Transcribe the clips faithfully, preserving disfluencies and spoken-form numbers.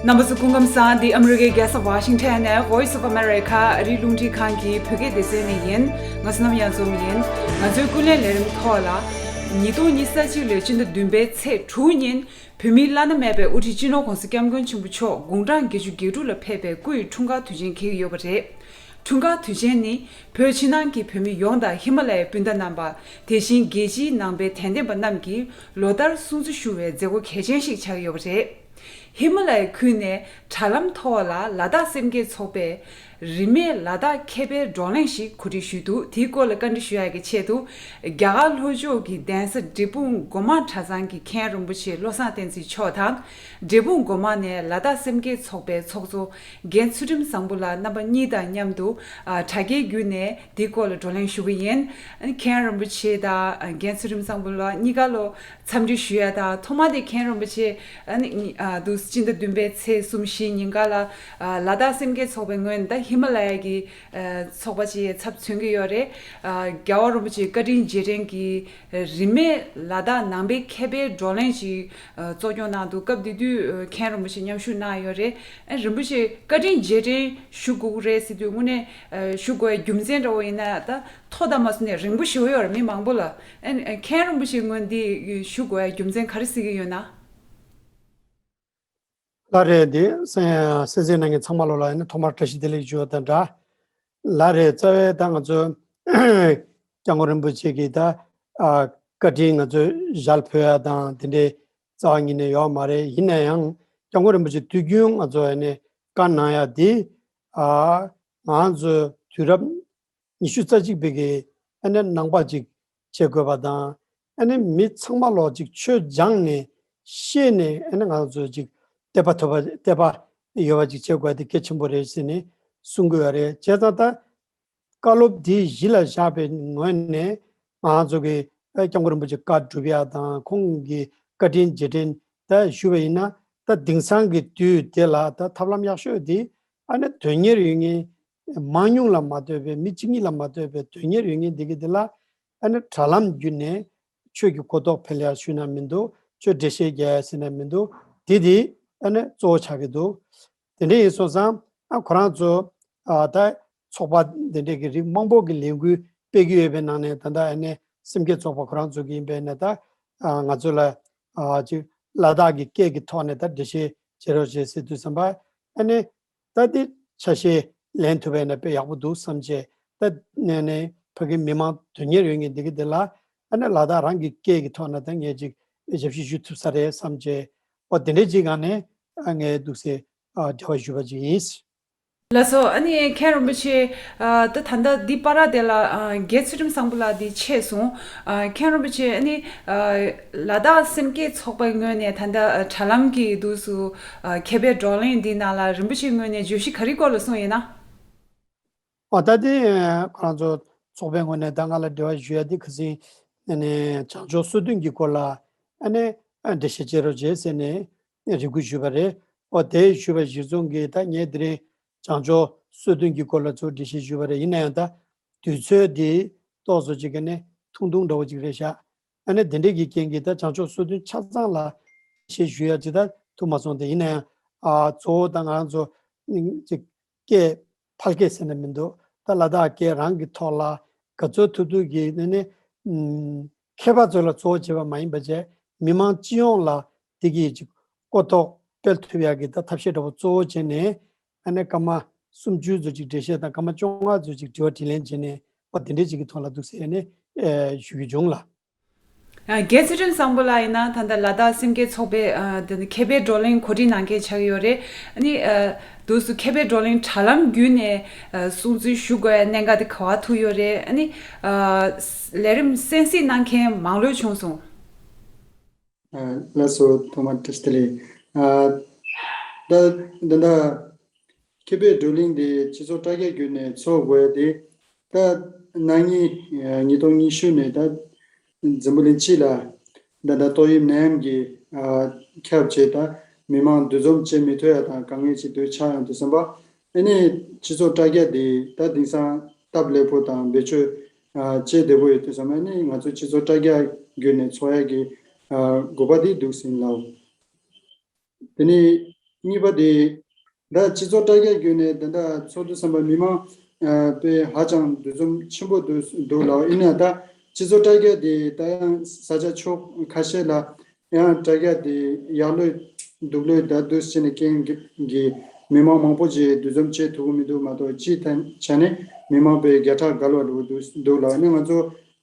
རྣམ་པ་ཚོ་སྐུ་ཁམས་བཟང་། འདི་ཨ་མི་རི་ཀའི་རྒྱལ་ས་ཝ་ཤིང་ཊོན་ནས་Voice of America ཨ་རིའི་རླུང་འཕྲིན་ཁང་གི་བོད་སྐད་སྡེ་ཚན་ནས་ཡིན། ང་བསོད་ནམས་གཡང་འཛོམས་ཡིན། ང་ཚོའི་ཀུན་གླེང་ལས་རིམ་ཐོག་ལ། ཉིས་སྟོང་ཉི་ཤུ་རྩ་གཅིག་ལོའི་སྤྱི་ཟླ་བདུན་པའི་ཚེས་དྲུག་ཉིན། བོད་མིའི་བླ་ན་མེད་པའི་དབུ་ཁྲིད་སྤྱི་ནོར་༧གོང་ས་༧སྐྱབས་མགོན་ཆེན་པོ་མཆོག་དགུང་གྲངས་བརྒྱད་ཅུ་གྱ་དྲུག་ལ་ཕེབས་པའི་སྐུ་ཡི་འཁྲུངས་སྐར་དུས་ཆེན་འཁེལ་གྱི་ཡོད་པ་རེད། འཁྲུངས་སྐར་དུས་ཆེན་ནི་བོད་ཕྱི་ནང་གི་བོད་མི་ཡོངས་དང་ཧི་མ་ལ་ཡའི་སྤུན་ཟླ་རྣམ་པ། དེ་བཞིན་རྒྱལ་སྤྱིའི་ནང་པའི་དད་ལྡན་པ་རྣམས་ཀྱིས་ལོ་ལྟར་སྲུང་བརྩི་ཞུ་བའི་མཛད་སྒོ་གལ་ཆེན་ཞིག་ཆགས་ཀྱི་ཡོད་པ་རེད། ཧི་མ་ལ་ཡའི་ཁུལ་ནས་དྲ་ལམ་ཐོག་ལ་ལ་དྭགས་སེམས་བསྐྱེད་ཚོགས་པས། རིན་མེད་ལ་དྭགས་མཁས་པའི་བགྲོ་གླེང་ཞིག་གོ་སྒྲིག་ཞུས་འདུག་དེའི་སྐོར་ལ་བཀའ་འདྲི་ཞུ་ཡག་གི་ཆེད་དུ། རྒྱ་གར་ལྷོ་ཕྱོགས་ཀྱི་གདན་ས་འབྲས་སྤུངས་སྒོ་མང་གྲྭ་ཚང་གི་མཁན་རིན་པོ་ཆེ་བློ་བཟང་བསྟན་འཛིན་མཆོག་དང་། འབྲས་སྤུངས་སྒོ་མང་ནས་ལ་དྭགས་སེམས་བསྐྱེད་ཚོགས་པའི་ཚོགས་གཙོ་རྒན་ཚུལ་ཁྲིམས་བཟང་པོ་ལགས་རྣམ་པ་གཉིས་དང་མཉམ་དུ། ཨ། དྲ་རྒྱའི་བརྒྱུད་ནས་དེའི་སྐོར་ལ་བགྲོ་གླེང་ཞུ་གི་ཡིན། མཁན་རིན་པོ་ཆེ་དང་རྒན་ཚུལ་ཁྲིམས་བཟང་པོ་ལགས་གཉིས་ཀ་ལོ། འཚམས་འདྲི་ཞུ་ཡ་དང་། ཐོག་མ་དེ་མཁན་རིན་པོ་ཆེ། ཨ་ནི། ཨ། དུ་སྤྱི་ཟླ་བདུན་པའི་ཚེས་གསུམ་བཞི་ཉིན་ག་ལ། ཨ། ལ་དྭགས་སེམས་བསྐྱེད་ཚོགས་པའི་ངོས་ནས་ད་ཧི་མ་ལ་ཡ་གི། ཨ། ཚོགས་པ་ཅིག་ཚབ་མཚོན་གྱི་ཡོད་རེད། ཨ། རྒྱལ་བ་རིན་པོ་ཆེའི་བཀའ་དྲིན་རྗེས་དྲན་གྱི་རིན་མེད་ལ་དྭགས་ནང་པའི་མཁས་པའི་བགྲོ་གླེང་ཞིག་ཨ། གཙོ་སྐྱོང་གནང་འདུག་སྐབས་དེ་དུས་མཁན་རིན་པོ་ཆེ་མཉམ་ཞུགས་གནང་ཡོད་རེད། ཨ། རིན་པོ་ཆེ་བཀའ་དྲིན་རྗེས་དྲན་ཞུ་དགོས་ཀྱི་རེད་ཟེར་དུས་དངོས་གནས། ཨ། ཞུ་དགོས་ཡ་རྒྱུ་མཚན་འདྲ་བོ་ཡིན་ན་ད། ཐོ་དང་མ་སོང་ནས་རིང་པོ་ཞེ་པོ་ཡོད་རེད། མི་མང་པོ་ལ། ཨ་ནི་མཁན་རིན་པོ་ཆེའི་ངོས་འདི་ཞུ་དགོས་ཡ་རྒྱུ་མཚན་ག་རེ་གཟིགས་ཀྱི་ཡོད་ན། ལགས་རེད། འདི་གསན་གསན་གཟིགས་གནང་མཁན་ཚང་མ་ལོ་ལ་ཡིན་ན་ཐོག་མར་བཀྲ་ཤིས་བདེ་ལེགས་ཞུ་བ་དང་སྦྲགས། ལགས་རེད། རྩ་བའི་ད་ང་ཚོ་སྐྱབས་མགོན་རིན་པོ་ཆེ་གི་ད་ཨ་བཀའ་དྲིན་ང་ཚོས་ཞལ་ཕུལ་ཡ་དང་དེ་འདྲའི་རྩ་བ་ཉིད་ནས་ཡོད་མ་རེད། ཡིན་ན་ཡང་སྐྱབས་མགོན་རིན་པོ་ཆེ་དུས་རྒྱུན་ང་ཚོ་ཨ་ནི་བཀའ་གནང་ཡ་དེ་ཨ་ང་ཚོ་དུས་རབས་ཉི་ཤུ་རྩ་གཅིག་པའི་གི་ཨ་ནི་ནང་པ་ཅིག་བྱེད་དགོས་པ་དང་། ཨ་ནི་མི་ཚང་མ་ལོག་ཅིག་ཆོས་སྦྱངས་ནས་ཤེས་ནས་ཨ་ནི་ང་ཚོ་ཅིག་དད་པ་ཐོབ་པ་དད་པ་ཡོད་པ་ཅིག་བྱེད་དགོས་དེ་གལ་ཆེན་པོ་རེད་ཟེར་ནས་གསུང་གི་ཡོད་རེད། བྱས་ཙང་ད་བཀའ་སློབ་འདི་གཞི་ལ་བཞག་པའི་ངོས་ནས་ང་ཚོ་གི་ཨ་སྐྱབས་མགོན་རིན་པོ་ཆེ་བཀའ་སྒྲུབ་ཡ་དང་ཁོང་གི་བཀའ་དྲིན་རྗེས་དྲན་ད་ཞུ་བ་ཡིན་ན། ད་དེང་སང་གི་དུས་དེ་ལ་ད་ཐབས་ལམ་ཡག་ཤོས་དེ་ཨ་ནི་དོན་གཉེར་ཡོད་མཁན་མང་ཉུང་ལ་མ་ལྟོས་པའི་མི་གཅིག་གཉིས་ལ་མ་ལྟོས་པའི་དོན་གཉེར་ཡོད་མཁན་འདི་གི་འདི་ལ་ཨ་ནི་དྲ་ལམ་བརྒྱུད་ནས་ཆོས་ཀྱི་གོ་རྟོགས་འཕེལ་ཡ་ཞུས་ན་མི་འདུག་ཆོས་འགྲེལ་བཤད་རྒྱག་ཡ་ཟེར་ན་མི་འདུག་དེ་དེ་ཨ་ནི་གཙོ་བོ་ཆགས་ཀྱི་འདུག་དེ་འདྲ་ཡིན་སོང་ཙང་ཨ་ཁོ་རང་ཚོ་ཨ་ད་ཚོགས་པ་འདི་འདྲ་གི་རིགས་མང་པོ་གི་ལས་འགུལ་སྤེལ་གྱི་ཡོད་པའི་ནང་ནས་ད་ལྟ་ཨ་ནི་སེམས་བསྐྱེད་ཚོགས་པ་ཁོ་རང་ཚོ་གི་ཡིན་པས་ན་ད་ཨ་ང་ཚོ་ལ་ཨ་ཅིག་ལ་དྭགས་ཀྱི་སྐད་ཀྱི་ཐོག་ནས་ད་འགྲེལ་བཤད་བྱེད་རོགས་བྱེད་ཟེར་དུས་ཙམ་པ་ཨ་ནི། ད་དེ་ཆ་ཤས་ལེན་ཐུབ་པ་ཡིན་ན་དཔེ་ཡག་པོ་འདུག་བསམ་བྱས། ད་ནས་ནས་ཕ་གི་མི་མང་དོན་གཉེར་ཡོད་མཁན་འདི་གི་འདི་ལ་ཨ་ནི་ལ་དྭགས་རང་གི་སྐད་ཀྱི་ཐོག་ནས་ད་ངས་ཅིག་ཞབས་ཕྱི་ཞུ་ཐུབ་ས་རེད་བསམ་བྱས། འོ་དེ་འདྲའི་ཅིག་སྒང་ནས་ཨ་ངས་འདུག་སེ་ཨ་འབྲེལ་བ་ཞུས་པ་ཅིག་ཡིན། ལགས་སོ། ཨ་ནི་མཁན་རིན་པོ་ཆེ། ཨ་ད་ད་ལྟ་འདི་པར་དེ་ལ་ཨ་རྒན་ཚུལ་ཁྲིམས་བཟང་པོ་ལགས་འདི་ཆད་སོང་། ཨ་མཁན་རིན་པོ་ཆེ་ཨ་ནི་ཨ་ལ་དྭགས་སེམས་བསྐྱེད་ཚོགས་པའི་ངོས་ནས་ད་ལྟ་ཨ་དྲ་ལམ་གྱི་དུས་སུ་ཨ་མཁས་པའི་བགྲོ་གླེང་འདི་ནང་ལ་རིན་པོ་ཆེའི་ངོས་ནས་བརྗོད་གཞི་ག་རེ་སྐོར་ལ་གསུངས་ཡིན་ན། ཨ་ད་དེ་ཁོ་རང་ཚོ་ཚོགས་པའི་ངོས་ནས་ད་ང་ལ་འབྲེལ་བ་ཞུ་ཡ་དེ་ཁ་སང་ཨ་ནི་བྱང་ཆུབ་སོ་བདུན་གྱི་སྐོར་ལ་ཨ་ནི་འགྲེལ་བཤད་བྱེད་རོགས་བྱེད་ཟེར་ནས་རེ་སྐུལ་ཞུས་པ་རེད། ཨོ་དེ་ཞུས་པ་གཞིར་བཟུང་གིས་ད་ངས་དེ་རིང་བྱང་ཆུབ་སོ་བདུན་གྱི་སྐོར་ལ་ཚུར་འགྲེལ་བཤད་ཞུས་པ་རེད། ཡིན་ན་ཡང་ད་དུས་ཚོད་དེ་ཏོག་ཙམ་ཅིག་ག་ནས་ཐུང་ཐུང་འདྲ་བོ་ཅིག་རེད་ཤག་ཨ་ནི་དེ་འདྲས་ཀྱི་རྐྱེན་གྱིས་ད་བྱང་ཆུབ་སོ་བདུན་ཆ་ཚང་ལ་འགྲེལ་བཤད་ཞུ་ཡ་ཅིག་ད་ཐུབ་མ་སོང་། དེ་ཡིན་ན་ཡང་ཨ་གཙོ་བོ་ད་ང་རང་ཚོ་ཅིག་སྐད་ཕལ་སྐད་ཟེར་ན་མི་འདུག་ད་ལ་དྭགས་སྐད་རང་གི་ཐོག་ལ་ག་ཚོད་ཐུབ་ཐུབ་ཀྱིས་ནི་ནི་ཨུམ་མཁས་པ་ཚོ་ལ་གཙོ་བོ་བྱས་པ་མ་ཡིན་པ་བྱས་མི་མང་སྤྱི་ཡོངས་ལ་དེ་གི་ཅིག་གོ་རྟོགས་སྤེལ་ཐུབ་ཡག་གི་ད་ཐབས་ཤེས་འདྲ་པོ་གཙོ་བོ་བྱས་ནས་ཨ་ནི་སྐར་མ་སུམ་ཅུ་ཙམ་ཅིག་འགྲེལ་བཤད་དང་སྐར་མ་བཅོ་ལྔ་ཙམ་ཅིག་དྲི་བ་དྲིས་ལན་བྱས་ནས་ཨོ་དེ་འདྲས་ཅིག་གི་ཐོག་ལ་འདུག་ཟེར་ནས་ཨེ་ཞུ་རྒྱུ་བྱུང་ལགས། ཨ་རྒན་ཚུལ་ཁྲིམས་བཟང་པོ་ལགས་ཡིན་ན་ད་ལྟ་ལ་དྭགས་སེམས་བསྐྱེད་ཚོགས་པའི་ཨ་དེ་ནི་མཁས་པའི་བགྲོ་གླེང་གོ་སྒྲིག་གནང་མཁན་ཆགས་ཀྱི་ཡོད་རེད། ཨ་ནི་ཨ་དུས་སུ་མཁས་པའི་བགྲོ་གླེང་དྲ་ལམ་བརྒྱུད་ནས་ཨ་སྲུང་བརྩི་ཞུ་དགོས་གནད་འགག་དེ་ག་པར་ཐུག་ཡོད་རེད། ཨ་ནི་ཨ་ལས་རིམ་གསན་གཟིགས་གནང་མཁན་མང་ལོས་བྱུང་སོང་། ཨ་ལགས་སོ། ཐོག་མར་བཀྲ་ཤིས་བདེ་ལེགས། ཨ་ད་ད་ལྟ་མཁས་པའི་བགྲོ་གླེང་དེ་སྤྱི་ཚོགས་དྲ་རྒྱ་བརྒྱུད་ནས་ཚོགས་དགོས་ཏེ། ད་ན་ནིང་ཉིས་སྟོང་ཉི་ཤུ་ནས་ད་འཛམ་བུ་གླིང་སྤྱི་ལ་ད་ལྟ་ཏོག་དབྱིབས་ནད་ཡམས་ཀྱིས་ཨ་ཁྱབ་བྱས། ད་མི་མང་འདུ་འཛོམས་བྱེད་མི་ཐུབ་ཡ་དང་དཀའ་ངལ་ཅིག་དུ་ཆགས་ཡོང་དུས་ཙམ་པ། ཨ་ནི་སྤྱི་ཚོགས་དྲ་རྒྱ་དེ་ད་དེང་སང་སྟབས་ལེགས་པོ་དང་བེད་སྤྱོད་ཨ་བྱེད་བདེ་པོ་ཡོད་དུས་ཙམ་པ། ཨ་ནི་ང་ཚོ་སྤྱི་ཚོགས་དྲ་རྒྱ་བརྒྱུད་ནས་ཚོགས་ཡ་གི་ཨ་དགོས་པ་དེ་འདུག་ཟིན་ལགས། དེ་ནས་ གཉིས་པ་དེ། ད་སྤྱི་ཚོགས་དྲ་རྒྱ་བརྒྱུད་ནས་ད་ལྟ་ཚོགས་འདུ་ཚན་པ་མི་མང་ཨ་དཔེ་ཧ་ཅང་འདུ་འཛོམས་ཆེན་པོ་འདུག་འདུག་ལ། ཡིན་ན་ད་སྤྱི་ཚོགས་དྲ་རྒྱ་དེ་ད་ཡང་ས་ཆ་ཕྱོགས་ཁ་ཤས་ལ་ཡང་དྲ་རྒྱ་དེ་ཡག་ལོས་སྡུག་ལོས་ད་འདུག་ཟེར་ནས་རྐྱེན་གྱིས་མི་མང་མང་པོ་ཅིག་འདུ་འཛོམས་བྱེད་ཐུབ་ཀྱི་མི་འདུག་མ་གཏོགས། སྤྱིའི་ཐད་བྱས་ནས་མི་མང་དཔེ་བརྒྱ་ཕྲག་བརྒལ་བ་འདུག་འདུག་ལ། ཨ་ནི་ང་ཚོ་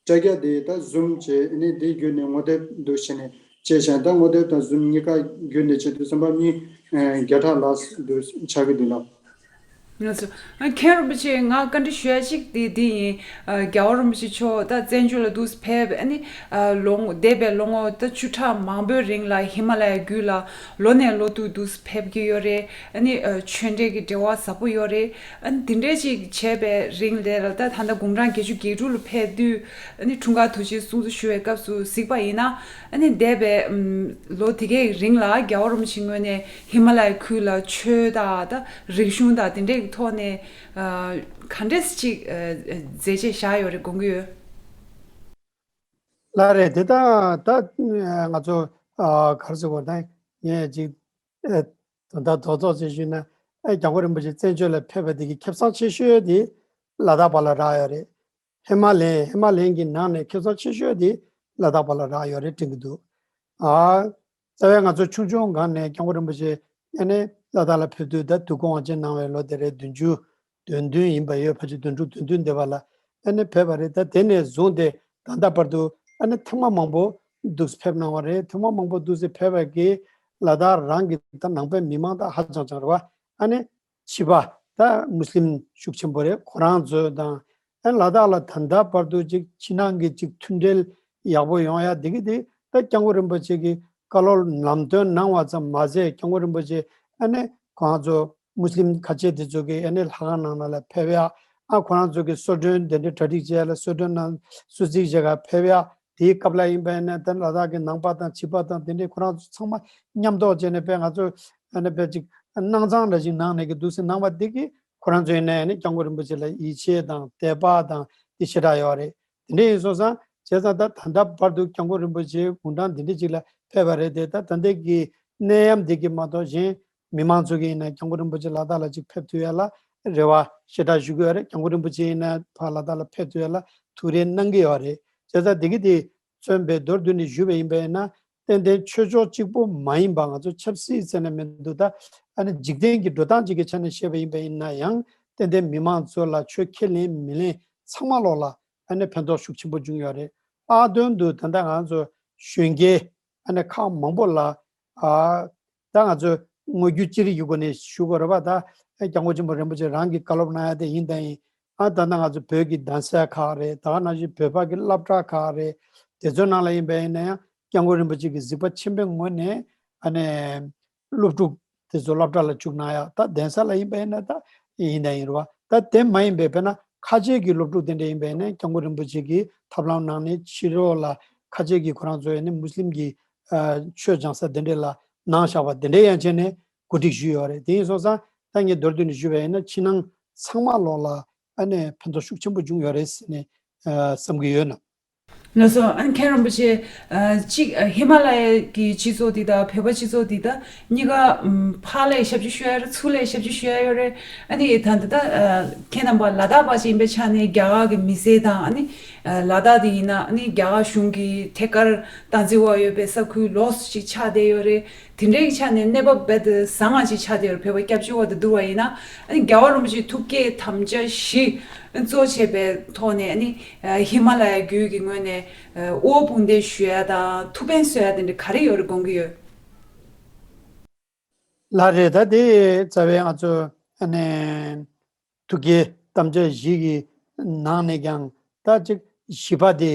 དྲ་རྒྱ་དེ་ད་Zoom་བྱས་ནས་དེ་བརྒྱུད་ནས་ངོ་དེབ་འདུག་བྱས་ནས་བྱས་ཤིང་། ད་ངོ་དེབ་དང་Zoom་གཉིས་ཀ་བརྒྱུད་ནས་བྱེད་དུས་ཙམ་པ་མི་ཨ་བརྒྱ་ཕྲག་ལྷག་འདུག་ཆགས་ཀྱི་འདུག་ལ། ལགས་སོ། ཨ་མཁན་རིན་པོ་ཆེ། ང་བཀའ་འདྲི་ཞུ་ཡ་གཅིག་དེ་འདི་ཡིན། ཨ་རྒྱལ་བ་རིན་པོ་ཆེ་མཆོག་ད་བཙན་བྱོལ་ལ་འདུག་ཕེབས། ཨ་ནི་ཨ་ལོ་ངོ་འདས་པའི་ལོ་ངོ་ད་བཅུ་ཕྲག་མང་པོའི་རིང་ལ་ཧི་མ་ལ་ཡའི་རྒྱུད་ལ་ལོ་ནས་ལོ་དུ་འདུག་ཕེབས་ཀྱི་ཡོད་རེད། ཨ་ནི་ཨ་ཆོས་འབྲེལ་གྱི་འབྲེལ་བ་ཟབ་པོ་ཡོད་རེད། ཨ་ནི་འདི་འདྲས་ཅིག་བྱས་པའི་རིང་ལ་ད་ད་ལྟ་དགུང་གྲངས་བརྒྱད་ཅུ་གྱ་དྲུག་ལ་ཕེབས་དུས། ཨ་ནི་འཁྲུངས་སྐར་དུས་ཆེན་སྲུང་བརྩི་ཞུ་བའི་སྐབས་སུ་གཟིགས་པ་ཡིན་ན། ཨ་ནི་འདས་པའི་ཨམ་ལོ་དེ་གའི་རིང་ལ་རྒྱལ་བ་རིན་པོ་ཆེའི་ངོས་ནས་ཧི་མ་ལ་ཡའི་ཁུལ་ལ་ཆོས་དང་ད་རིག་གཞུང་དང་དེ་འདྲའི་ཐོག་ནས་ཨ་ག་འདྲས་ཅིག་ཨ་མཛད་རྗེས་བཞག་ཡོད་རེད་དགོངས་ཀྱི་ཡོད། ལགས་རེད། དེ་དང་ད་ང་ཚོ་ཨ་ག་རེ་ཟེར་དགོས་ད། ངས་ཅིག་ཨ་དོན་དག་རྡོག་རྡོག་ཅིག་ཞུས་ན། ཨ་རྒྱལ་བ་རིན་པོ་ཆེ་བཙན་བྱོལ་ལ་ཕེབས་པ་དེ་གི་ཁེ་བཟང་ཆེ་ཤོས་དེ་ལ་དྭགས་པ་ལ་རག་ཡོད་རེད། ཧི་མ་ལ་ཡའི་ཧི་མ་ལ་ཡའི་གི་ནང་ནས་ཁེ་བཟང་ཆེ་ཤོས་དེ་ལ་དྭགས་པ་ལ་རག་ཡོད་རེད་དྲན་གྱི་འདུག་ཨ་རྩ་བའི་ང་ཚོ་ཆུང་ཆུང་སྒང་ནས་སྐྱབས་མགོན་རིན་པོ་ཆེ་ཨ་ནི་ལ་དྭགས་ལ་ཕེབས་དུས། ད་འདུ་སྐོང་བ་ཅན་གནང་བའི་ལོ་དེ་རེད། བདུན་ཅུ་དོན་བདུན་ཡིན་པ་ཡོད། ཕལ་ཆེར་བདུན་དྲུག་དོན་བདུན་འདས་པ་ལ་ཨ་ནི་ཕེབས་པ་རེད། ད་དེ་ནས་བཟུང་སྟེ་ད་ལྟ་བར་དུ་ཨ་ནི་ཐེངས་མ་མང་པོ་འདུག་ཕེབས་གནང་བ་རེད། ཐེངས་མ་མང་པོ་འདུག་སེ་ཕེབས་པ་གིས་ལ་དྭགས་རང་གི་ད་ནང་པའི་མི་མང་ད་ཧ་ཅང་ཅང་རེད་བ། ཨ་ནི་བྱིས་པ་ད་མུས་ལིམ་ཤུགས་ཆེན་པོ་རེད། ཁོ་རང་ཚོ་དང་ཨ་ནི་ལ་དྭགས་ལ་ད་ལྟ་བར་དུ་ཅིག་ཕྱི་ནང་གི་ཅིག་མཐུན་འབྲེལ་ཡག་པོ་ཡོང་ཡ་དེ་གི་དེ་ད་སྐྱབས་མགོན་རིན་པོ་ཆེ་གིས་བཀའ་སློབ་ལམ་སྟོན་གནང་བ་ཙམ་མ་ཟད། སྐྱབས་མགོན་རིན་པོ་ཆེ་ཨ་ནི་ཁོ་རང་ཚོ་མུས་ལིམ་ཁ་ཆེ་དེ་ཚོ་གི་ཨ་ནི་ལྷ་ཁང་ནང་ན་ལ་ཕེབས་ཡ། ཨ་ཁོ་རང་ཚོ་གི་གསོལ་མགྲོན་དེ་འདྲའི་གྲ་སྒྲིག་བྱས་ལ་གསོལ་མགྲོན་ནང་གསོལ་ཚིགས་བཞེས་ག་ཕེབས་ཡ། དེའི་སྐབས་ལ་ཡིན་པ་ཡིན་ན་ད་ལ་དྭགས་ཀྱི་ནང་པ་དང་བྱིས་པ་དང་དེ་འདྲའི་ཁོ་རང་ཚོ་ཚང་མ་མཉམ་འདོགས་བྱས་ནས་དཔེ་ང་ཚོ་ཨ་ནི་དཔེ་ཅིག་སྣང་བཟང་འདྲ་ཞིག་གནང་ནས་གི་འདུག་སེ་གནང་བ་འདི་གིས་ཁོ་རང་ཚོ་ཡིན་ན་ཨ་ནི་སྐྱབས་མགོན་རིན་པོ་ཆེ་ལ་ཡིད་ཆེས་དང་དད་པ་དང་དེ་ཞེ་དྲག་ཡོད་རེད། དེ་འདྲ་ཡིན་སོང་ཙང་བྱས་ཙང་ད་ད་ལྟ་བར་དུ་སྐྱབས་མགོན་རིན་པོ་ཆེ་དགུང་གྲངས་འདི་འདྲ་ཅིག་ལ་ཕེབས་པ་རེད་དེ། ད་ད་ལྟའི་གི་ནད་ཡམས་འདི་གི་མ་གཏོགས་གཞན་མི་མང་ཚོ་གི་ཡིན་ན་སྐྱབས་མགོན་རིན་པོ་ཆེ་ལ་དྭགས་ལ་ཅིག་ཕེབས་ཐུབ་ཡ་ལ་རེ་བ་ཞེ་དྲག་ཞུ་གི་ཡོད་རེད། སྐྱབས་མགོན་རིན་པོ་ཆེ་ཡིན་ན་ཕར་ལ་དྭགས་ལ་ཕེབས་ཐུབ་ཡ་ལ་ཐུགས་རེ་གནང་གི་ཡོད་རེད། བྱས་ཙང་འདི་གི་དེ་མཚོན་པའི་མདོར་བསྡུས་ནས་ཞུས་པ་ཡིན་པ་ཡིན་ན། ཏན་ཏན་ཆོས་ཕྱོགས་གཅིག་པུ་མ་ཡིན་པ་ང་ཚོ་ཆབ་སྲིད་ཟེར་ནས་མི་འདུག་ད་ཨ་ནི་འཇིག་རྟེན་གྱི་འགྲོ་སྟངས་གཅིག་གི་ཆ་ནས་བཤད་པ་ཡིན་པ་ཡིན་ན་ཡང་ཏན་ཏན་མི་མང་ཚོ་ལ་ཆོས་ཁས་ལེན་མི་ལེན་ཚང་མ་ལོག་ལ་ཨ་ནི་ཕན་ཐོགས་ཤུགས་ཆེན་པོ་བྱུང་ཡོད་རེད། ལྷག་དོན་དུ་ད་ལྟ་ང་ཚོ་གཞོན་སྐྱེས་ཨ་ནི་ཁག་མང་པོ་ལ་ཨ་ད་ང་ཚོ་དངོས་བརྒྱུད་ཅི་རིགས་ཀྱི་སྒོ་ནས་ཞུ་དགོས་རེད་པ། ད་སྐྱབས་མགོན་ཆེན་པོ་རིན་པོ་ཆེ་རང་གིས་བཀའ་སློབ་གནང་ཡ་དེ་ཡིན་དང་ཡིན། ཨ་ད་ནང་ང་ཚོ་བོད་ཀྱི་གདན་ས་ཁག་རེད། ད་ག་ནང་བཞིན་བོད་པ་གི་སློབ་གྲྭ་ཁག་རེད། དེ་ཚོའི་ནང་ལ་ཡིན་པ་ཡིན་ན་ཡང་སྐྱབས་མགོན་རིན་པོ་ཆེ་གི་གཟིགས་པ་ཆེན་པོའི་ངོས་ནས་ཨ་ནི་སློབ་ཕྲུག་དེ་ཚོ་སློབ་གྲྭ་ལ་བཅུག་གནང་ཡ། ད་གདན་ས་ལ་ཡིན་པ་ཡིན་ན་ད་ཡིན་དང་ཡིན་རེད་བ། ད་དེ་མ་ཡིན་པའི་དཔེར་ན་ཁ་ཆེ་གི་སློབ་ཕྲུག་དེ་འདྲ་ཡིན་པ་ཡིན་ན་སྐྱབས་མགོན་རིན་པོ་ཆེ་གི་ཐབས་ལམ་ནང་ནས་ཕྱི་ལོགས་ལ་ཁ་ཆེ་གི་ཁོ་རང་ཚོ་ཡིན་ན་མུས་ལིམ་གི་ཨ་ཆོས་སྦྱང་ས་དེ་འདྲ་ལ་གནང་བཞག་པ་དེ་འདྲ་ཡང་བྱས་ནས་གོ་སྒྲིག་ཞུས་ཡོད་རེད། དེ་ཡིན་སོང་ཙང་ད་ངས་མདོར་བསྡུས་ནས་ཞུས་པ་ཡིན་ན་ཕྱི་ནང་ཚང་མ་ལོག་ལ་ཨ་ནི་ཕན་ཐོགས་ཤུགས་ཆེན་པོ་བྱུང་ཡོད་རེད་ཟེར་ནས་ཨ་བསམ་གྱི་ཡོད་ན། ལགས་སོ། ཨ་ནི་མཁན་རིན་པོ་ཆེ་ཨ་གཅིག་ཨ་ཧི་མ་ལ་ཡ་གི་སྤྱི་ཚོགས་འདི་དང་བོད་པ་སྤྱི་ཚོགས་འདི་དང་གཉིས་ཀ་ཨམ་ཕར་ལ་ཞབས་ཕྱི་ཞུ་ཡ་རེད། ཚུར་ལ་ཞབས་ཕྱི་ཞུ་ཡ་ཡོད་རེད། ཨ་ནི་ད་ལྟ་ད་ཨ་ཁྱེད་རྣམ་པ་ལ་དྭགས་པ་ཞིག་ཡིན་པའི་ཆ་ནས་རྒྱ་གར་གྱི་མི་སེར་དང་། ཨ་ནི་ཨ་ལ་དྭགས་འདི་ཡིན་ན་ཨ་ནི་རྒྱ་གར་གཞུང་གི་ཐད་ཀར་སྟངས་འཛིན་འོག་ཡོད་པའི་ས་ཁུལ་ལོགས་སུ་ཅིག་ཆགས་བསྡད་ཡོད་རེད། དེ་འདྲའི་ཆ་ནས་གནས་བབ་རྦད་དེ་བཟང་ང་ཅིག་ཆགས་བསྡད་ཡོད་རེད། བོད་པ་སྐྱབས་བཅོལ་བ་དང་བསྡུར་བ་ཡིན་ན། ཨ་ནི་རྒྱལ་བ་རིན་པོ་ཆེའི་ཐུགས་བསྐྱེད་དམ་བཅའ་བཞི་གཙོ་བྱས་པའི་ཐོག་ནས། ཨ་ནི་ཨ་ཧི་མ་ལ་ཡ་རྒྱུད་ཀྱི་ངོས་ནས་ཨ་དབུ་དཔུང་འདེགས་ཞུ་ཡ་དང་ཐུགས་ཕན་གསོས་ཡ་དེ་འདྲ་ག་རེ་ཡོད་རེད་དགོངས་ཀྱི་ཡོད། ལགས་རེད། ད་དེ་རྩ་བའི་ང་ཚོ་ཨ་ནི་ཐུགས་བསྐྱེད་དམ་བཅའ་བཞི་གི་ནང་ནས་ཀྱང་ད་ཅིག་བཞི་པ་དེ་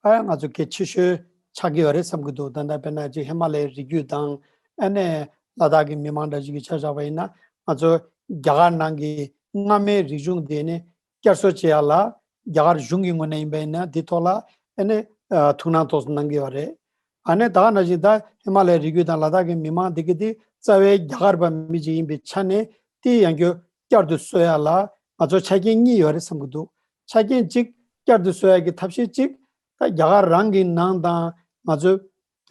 ཨ་ང་ཚོ་གལ་ཆེ་ཤོས་ཆགས་ཀྱི་ཡོད་རེད་བསམ་གྱི་འདུག་ད་ལྟ་དཔེར་ན་ཅིག་ཧི་མ་ལ་ཡའི་རི་རྒྱུད་དང་། ཨ་ནི་ལ་དྭགས་ཀྱི་མི་མང་འདྲ་ཞིག་གི་ཆ་བཞག་པ་ཡིན་ན། ང་ཚོ་རྒྱ་གར་ནང་གི་སྔ་མའི་རིག་གཞུང་དེ་ནི་བསྐྱར་གསོ་བྱེད་ཡ་ལ་རྒྱ་གར་གཞུང་གི་ངོས་ནས་ཡིན་པ་ཡིན་ན་དེ་ཐོག་ལ་ཨ་ནི་ཨ་ཐུགས་སྣང་ཏོག་ཙམ་གནང་གི་ཡོད་རེད། ཨ་ནི་ད་ག་ནང་བཞིན་ད་ཧི་མ་ལ་ཡའི་རི་རྒྱུད་དང་ལ་དྭགས་ཀྱི་མི་མང་དེ་གི་དེ་རྩ་བའི་རྒྱ་གར་པ་མི་ཅིག་ཡིན་པའི་ཆ་ནས་དེ་ཡང་བསྐྱར་བསྐྱར་དུ་གསོ་ཡ་ལ་ང་ཚོ་ཆ་རྐྱེན་གཉིས་ཡོད་རེད་བསམ་གྱི་འདུག་ཆ་རྐྱེན་གཅིག་བསྐྱར་དུ་གསོ་ཡ་གི་ཐབས་ཤེས་གཅིག་ད་རྒྱ་གར་རང་གི་ནང་དང་ང་ཚོ་བོད་